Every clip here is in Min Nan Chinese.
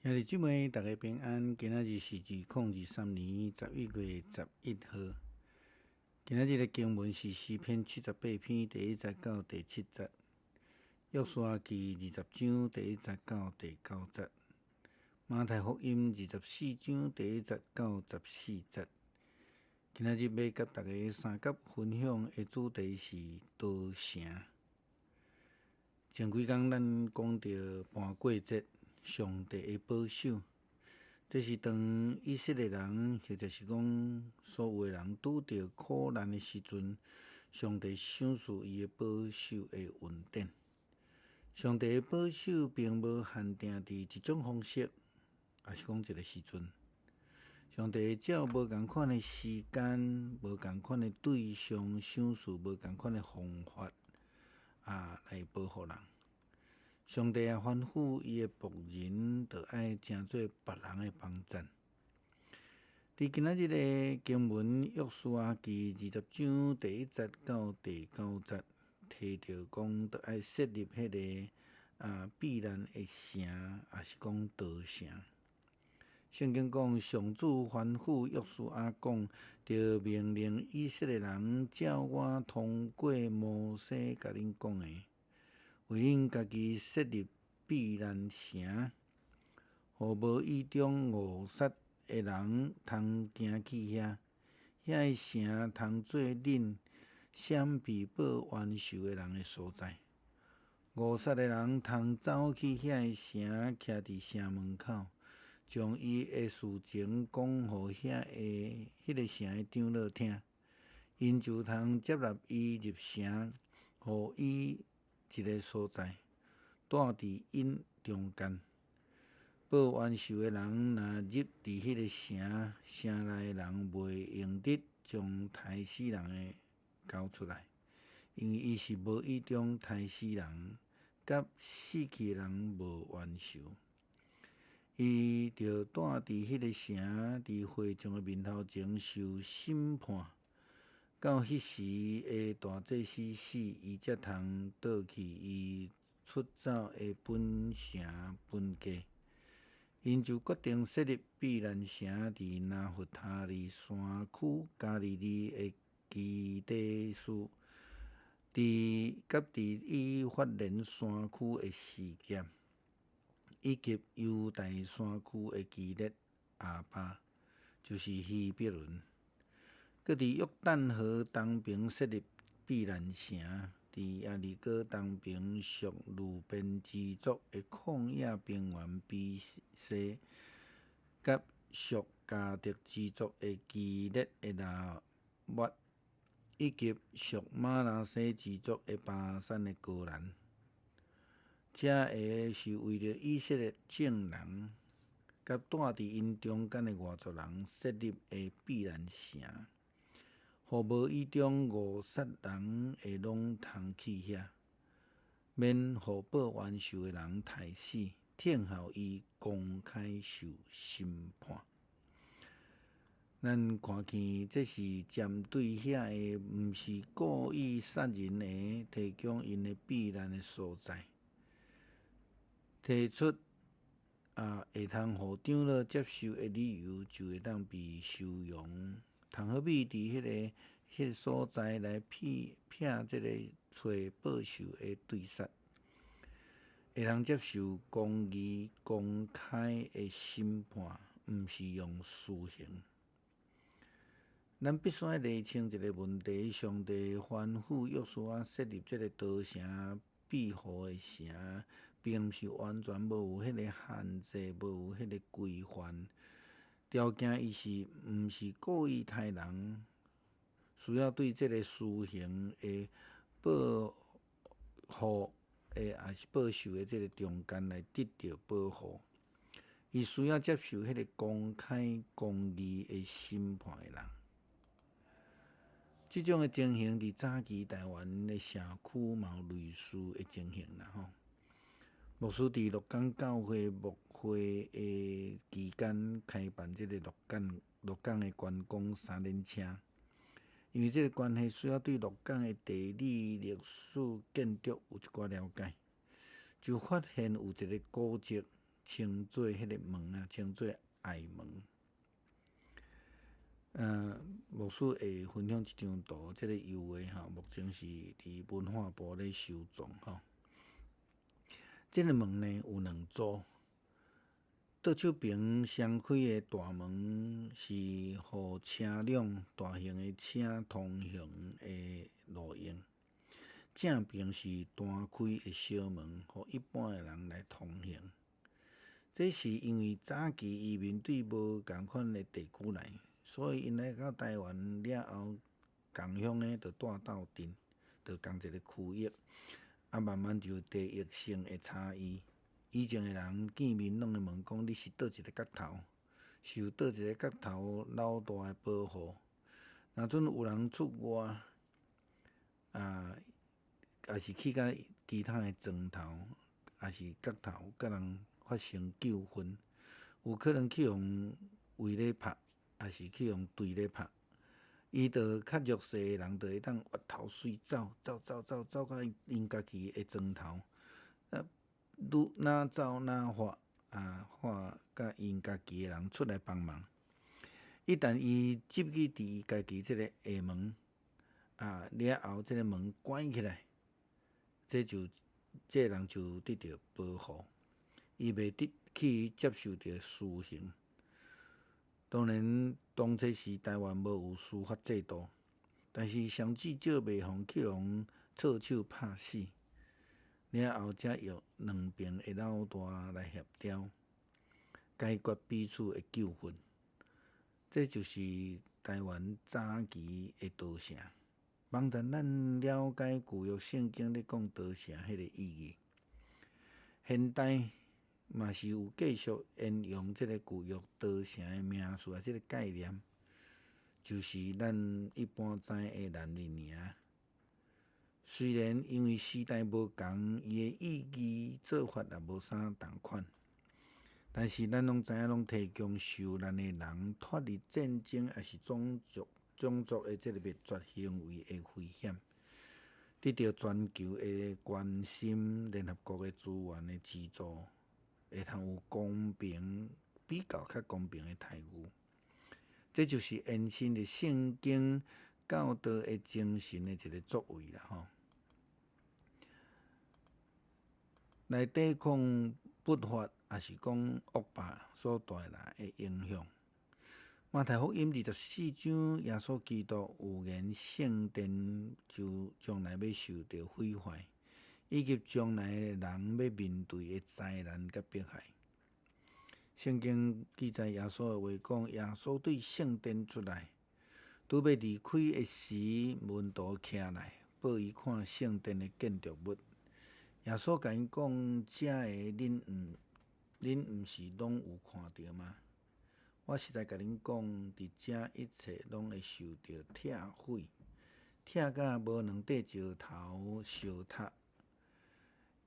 兄弟姊妹，大家平安。今仔日是2023年11月11號。今仔日的經文是詩篇78篇第一節到第七節，約書亞記20章第一節到第九節，馬太福音24章第一節到14節。今仔日欲佮大家相佮分享的主題是逃城。前幾工咱講著盤過節，上帝的保守，這是當以色列人或者是講所有的人拄著苦難的時陣，上帝賞賜伊的保守的恩典。上帝的保守並無限定佇一種方式，抑是講一個時陣。上帝會照無仝款的時間、無仝款的對象，賞賜無仝款的方法啊，來保護人。上帝也吩咐伊的僕人，著愛成做別人的幫贊。佇今仔日的經文，約書亞記二十章第一節到第九節，提著講，著愛設立彼个避難的城，抑是講逃城。聖經講，上主吩咐約書亞講，著命令以色列人照我通過摩西共恁講的，為恁家己設立避難城，予無意中誤殺的人通行去遐，遐个城通做恁閃避報冤仇的人的所在。誤殺的人通走去遐个城，徛佇城門口，將伊的事情講予遐个彼个城的長老聽，𪜶就通接納伊入城，予伊一个所在，住佇𪜶中間。報冤仇的人若入佇彼个城，城內的人袂用得將刣死人的交出來，因為伊是無意中刣死人，佮死去的人無冤仇。伊著住佇彼个城，佇會眾的面頭前受審判。到彼時的大祭司死，伊才通倒去伊出走的本城本家。𪜶就決定設立避難城，佇拿弗他利山區加利利的基底斯，佮佇以法蓮山區的示劍，以及猶大山區的基列亞巴，就是希伯崙。閣佇約旦河東爿設立避難城，佇耶利哥東爿屬流便支族的曠野平原比西，佮屬迦得支族的基列的拉抹，以及屬瑪拿西支族的巴珊的高蘭。這个是為著以色列眾人，佮住佇𪜶中間的外族人設立的避難城，予無意中誤殺人的攏通去遐，免予報冤仇的人刣死，聽候伊公開受審判。咱看見這是針對遐个毋是故意殺人的，提供𪜶的避難的所在，提出會通予長老接受的理由，就會當被收容。通好比佇彼个所在來避避這個揣報仇的對策，會通接受公義公開的審判，毋是用私刑。咱必須愛釐清一個問題：上帝吩咐約書亞設立這個逃城庇護的城，並毋是完全無有彼个限制，無有彼个規範。條件伊是毋是故意刣人，需要對這个私刑的報復的，抑是報仇的這个中間來得著保護。伊需要接受彼个公開公義的審判的人。這種的情形佇早期台灣的社區嘛有類似的情形啦吼。牧師佇鹿港教會牧會的期間，開辦這個鹿港的觀光三輪車。因為這个關係，需要對鹿港的地理、歷史、建築有一寡了解，就發現有一个古蹟。稱做彼个門啊，稱做愛門。牧師會分享一張圖，這個油畫吼，目前是佇文化部咧收藏吼。這个門呢有兩組，倒手爿雙開的大門是予車輛大型的車通行的路用，正爿是單開的小門，予一般的人來通行。這是因為早期移民對無仝款的地區來，所以𪜶來到台灣了後，仝鄉的就住鬥陣，就仝一個區域，啊，慢慢就有地域性的差異。以前的人見面攏會問講你是佗一个角頭，受佗一个角頭老大的保護。若陣有人出外，啊，抑是去共其他的莊頭，抑是角頭，佮人發生糾紛，有可能去予圍咧拍，抑是去予追咧拍，伊就較弱勢的人就會當越頭媠走，走走走走到𪜶家己的莊頭，啊，愈若走若喊，啊喊佮𪜶家己的人出來幫忙。一旦伊入去佇伊家己這个下門，啊了後，這个門關起來，這就這个人就得著保護，伊袂得去接受著私刑。當然，當初時台灣無有司法制度，但是上至少袂予去予錯手拍死，了後才由兩爿的老大來協調，解決彼此的糾紛。這就是台灣早期的刀城，幫助咱了解舊約聖經咧講刀城彼个意義。現代嘛是有繼續沿用這个舊約刀城的名詞啊，這个概念，就是咱一般知的難民營。雖然因為時代無仝，伊的意義做法也無啥仝款，但是咱攏知影，攏提供受難的人脫離戰爭，抑是種族的這个滅絕行為的危險，得著全球的關心，聯合國的資源的資助，會通有公平、比較較公平的待遇。這就是延伸的聖經教導的精神的一个作為啦，吼。來對抗不法，抑是講惡霸所帶來的影響。馬太福音24章，耶穌基督預言聖殿就將來欲受著毀壞，以及將來的人欲面對的災難佮迫害。聖經記載耶穌的話講，耶穌對聖殿出來，拄欲離開的時，門徒徛來，報伊看聖殿的建築物。耶穌共𪜶講：遮个恁毋是攏有看著嗎？我實在共恁講，佇遮一切攏會受著拆毀，拆甲無兩塊石頭相疊。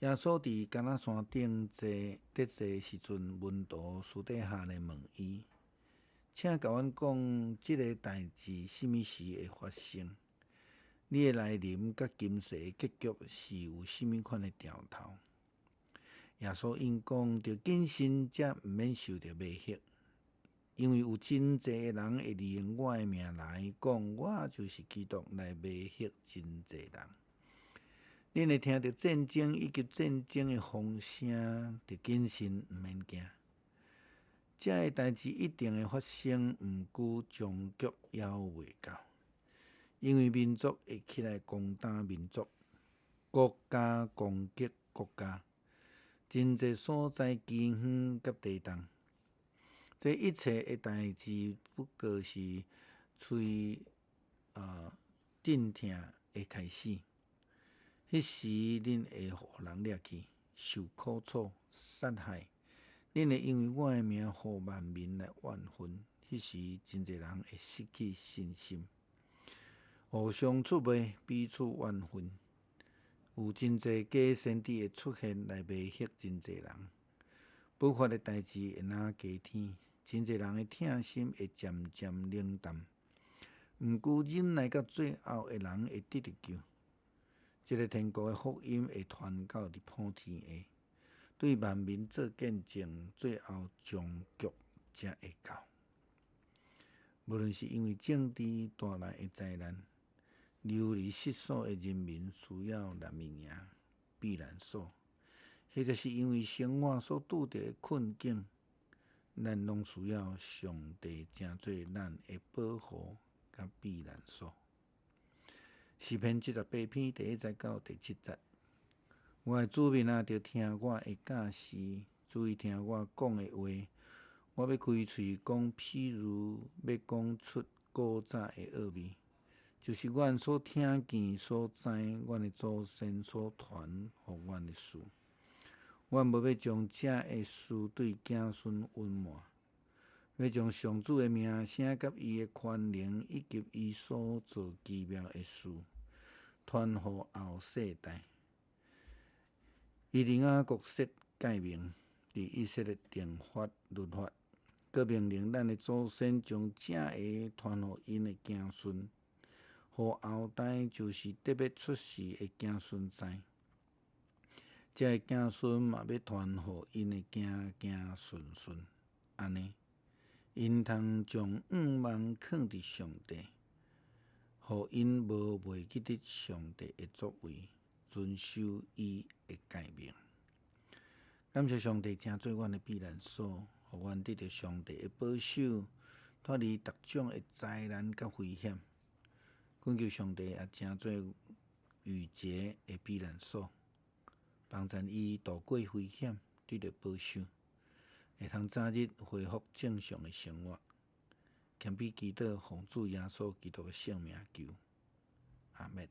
耶穌佇橄欖山頂坐得坐的時陣，門徒私底下來問伊：請共阮講，這个代誌啥物時會發生？你的來臨佮今世的結局是有啥物款的兆頭？耶穌應講：著謹慎，才毋免受著迷惑，因為有真濟的人會利用我的名來講，我就是基督，來迷惑真濟人。恁會聽著戰爭以及戰爭的風聲，著謹慎，毋免驚。這个代誌一定會發生，毋過終局猶未到。因為民族會起來攻打民族，國家攻擊國家，真濟所在饑荒佮地動。這一切的代誌不過是喙陣痛的開始。彼時恁會予人掠去，受苦楚、殺害，恁會因為我的名予萬民來怨恨。彼時真濟人會失去信心，互相出賣，彼此怨恨。有真濟假先知會出現來迷惑真濟人。不法的代誌會若加添，真濟人的疼心會漸漸冷淡。毋過忍耐到最後的人會得著救。這个天國的福音會傳到佇普天下，對萬民做見證，最後終局才會到。無論是因為政治帶來的災難，流離失所的人民需要難民營、避難所，或者是因為生活所拄著的困境，咱攏需要上帝成做咱的保護佮避難所。詩篇78篇第1節到第7節，我的子民啊，著聽我的教示，注意聽我講的話。我欲開喙講譬喻，欲講出古早的奧秘，就是阮所聽見、所知，阮的祖先所傳予阮的事。阮無欲將這个事對子孫隱瞞，欲將上主的名聲佮伊的權能，以及伊所做奇妙的事，傳予後世代。伊佇雅各設誡命，佇以色列定法律法，閣命令咱的祖先將這个傳予𪜶的子孫，予後代就是得欲出世的子孫知。這个子孫嘛欲傳予𪜶的子子孫孫，按呢，𪜶通將向望囥佇上帝，予𪜶無袂記得上帝的作為，遵守伊的誡命。感謝上帝，成做阮的避難所，予阮得著上帝的保守，脫離逐種的災難佮危險。懇求上帝也成做雨潔的避難所，幫贊伊渡過危險，得著保守，會通早日恢復正常的生活。謙卑祈禱，奉主耶穌基督的聖名求，阿們。